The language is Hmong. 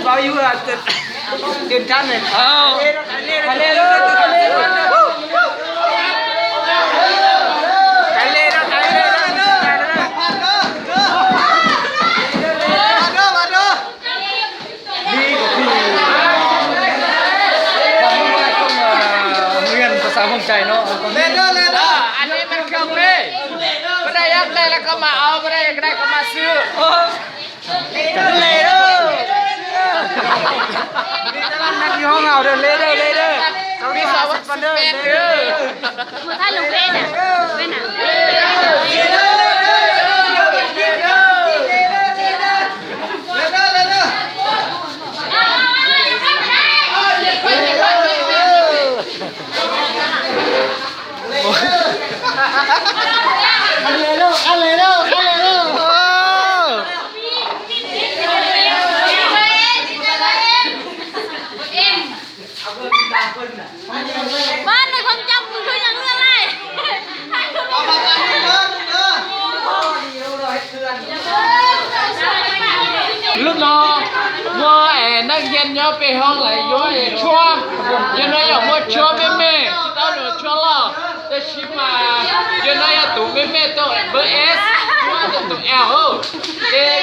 Báo you là Tường Trăn này. Ờ. Cài lên đó, cài lên đó. Cài lên đó, cài lên đó. Đi của khu, ờ, Nguyên của xã Mường Chảy nó. Lên đó, lên đó. Ờ, anh em ăn cơm đi. Bữa nay ăn đây là có mà ở, bữa nay cái này có mà xưa. Lên đó. Đi tao ăn năn đi hông hào rồi, lên đây, lên đây. Tao đi sao bắt xin phen nữa. Một thái lục ê nè. Bên nào? Ua, nws khoom coj kuv khwv yees luaj lawm. Lub no muaj, es, neej nyob pem hoob lawv yuav tshuab, yog no yog muaj tshuab me me, tsis tau luag tshuab loj, tab sis mas yog no yog tus me me tau npawb S, tshuab tau tus L, ces